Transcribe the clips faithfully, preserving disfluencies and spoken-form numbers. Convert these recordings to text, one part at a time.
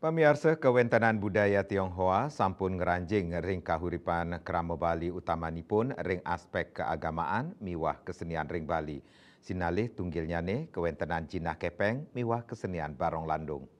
Pamiarsa, kawéntenan budaya Tionghoa sampun ngranjing ring kahuripan krama Bali, utamanipun ring aspék keagamaan miwah kesenian ring Bali. Sinalih tunggilnyané kawéntenan jinah kepeng miwah kesenian barong landung.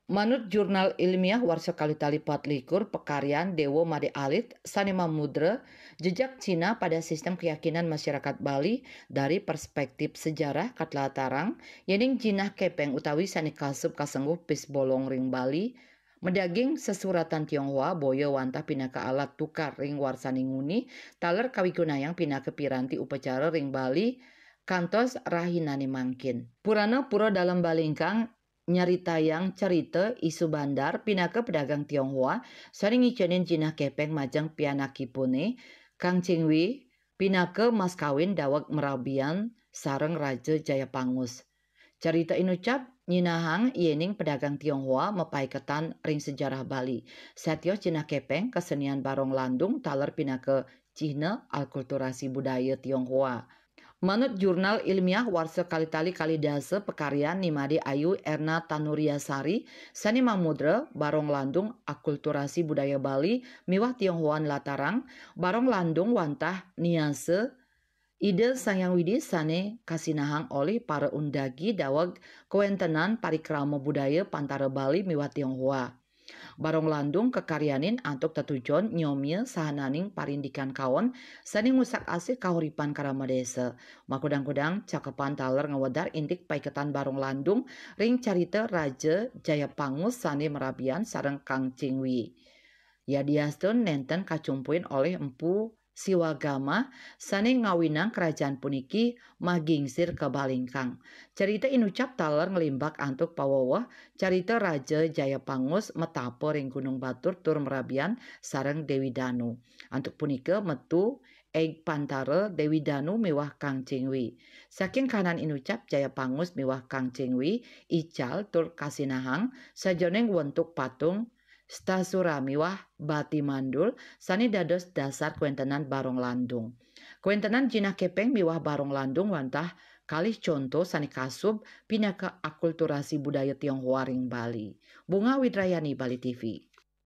Manut jurnal ilmiah warsa kalih tali patlikur pakaryan Dewa Made Alit sané mamudra jejak Cina pada sistem keyakinan masyarakat Bali dari perspektif sejarah katlatarang, yéning jinah kepeng utawi sané kasub kasengguh pis bolong ring Bali, madaging sesuratan Tionghoa boya wantah pinaka alat tukar ring warsaning nguni taler kawigunayang pinaka piranti upacara ring Bali kantos rahinané mangkin. Purana Pura Dalem Balingkang nyaritayang cerita I Subandar pinaka pedagang Tionghoa sané ngicenin jinah kepeng majeng pianakipuné, Kang Ching Wei, pinaka mas kawin daweg marabian sareng Raja Jayapangus. Cerita inucap nyinahang yéning pedagang Tionghoa mapaiketan ring sejarah Bali. Satia jinah kepeng kesenian barong landung taler pinaka cihna alkulturasi budaya Tionghoa. Manut jurnal ilmiah warsa kalih tali kalih dasa pakaryan Ni Made Ayu Erna Tanuriasari sané mamudra barong landung akulturasi budaya Bali miwah Tionghoan latarang, barong landung wantah niasa Ida Sang Hyang Widi sané kasinahang olih para undagi daweg kawéntenan parikrama budaya pantara Bali miwah Tionghoa. Barong landung kakaryanin antuk tetujon nyomia sahananing parindikan kaon sané ngusak-asih kahuripan krama désa. Makudang-kudang cakepan taler ngwedar indik paiketan barong landung ring carita Raja Jayapangus sané marabian sareng Kang Ching Wei. Yadiastun nénten kacumpuin olih Empu Siwagama sané ngawinang kerajaan puniki magingsir ka Balingkang. Cerita inucap taler nglimbak antuk paweweh carita Raja Jayapangus matapa ring Gunung Batur tur marabian sareng Déwi Danu. Antuk punika metu eg pantara Déwi Danu miwah Kang Ching Wei. Saking kahanan inucap, Jayapangus miwah Kang Ching Wei ical tur kasinahang sajeroning wentuk patung Stasura miwah Bati Mandul sané dados dasar kawéntenan barong landung. Kawéntenan jinah kepeng miwah barong landung wantah kalih conto sané kasub pinaka akulturasi budaya Tionghoa ring Bali. Bunga Widrayani, Bali T V.